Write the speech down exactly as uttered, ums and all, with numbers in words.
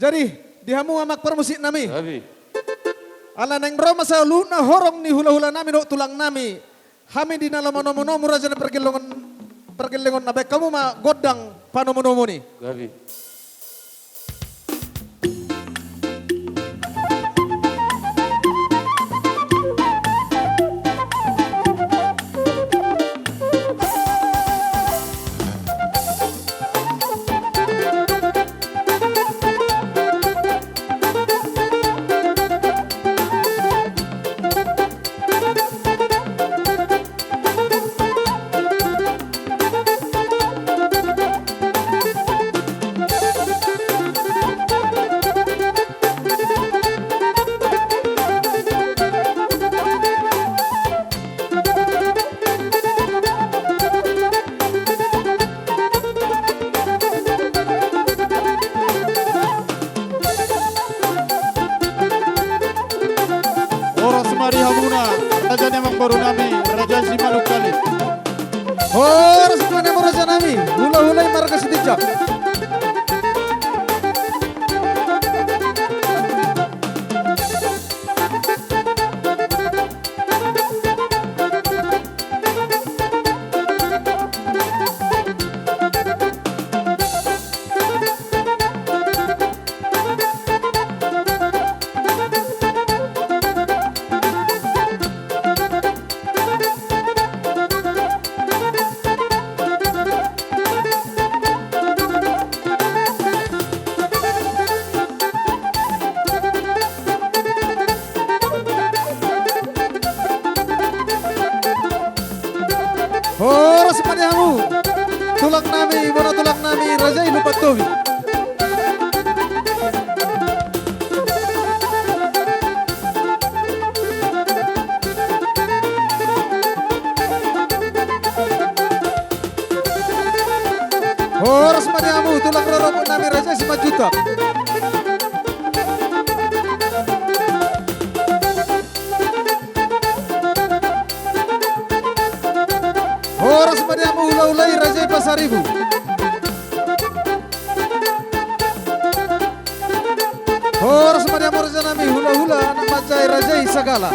Jadi, di hamu amang parmusik nami. Gabe. Ala naeng ro ma saluhutna horong ni hula-hula nami dohot tulang nami. Hami di na lomo-lomo nomu raja ni pargellengon, pargellengon na baen hamu ma gondang panomu-nomu ni. Gabe. Horas ma di hamuna, raja ni amangboru nami, Raja Simanungkalit. Horas ma di hamu raja nami, hula-hula i marga Sitinjak. Horas ma di hamu, tulang nami, bona tulang nami, raja i Lumban Tobing. Horas ma di hamu, tulang rorobot nami, raja i Simanjuntak. Horas ma di hamu, hula-hula i, raja i Pasaribu. Horas ma di hamu raja nami, hula-hula anak manca i, raja i Sagala.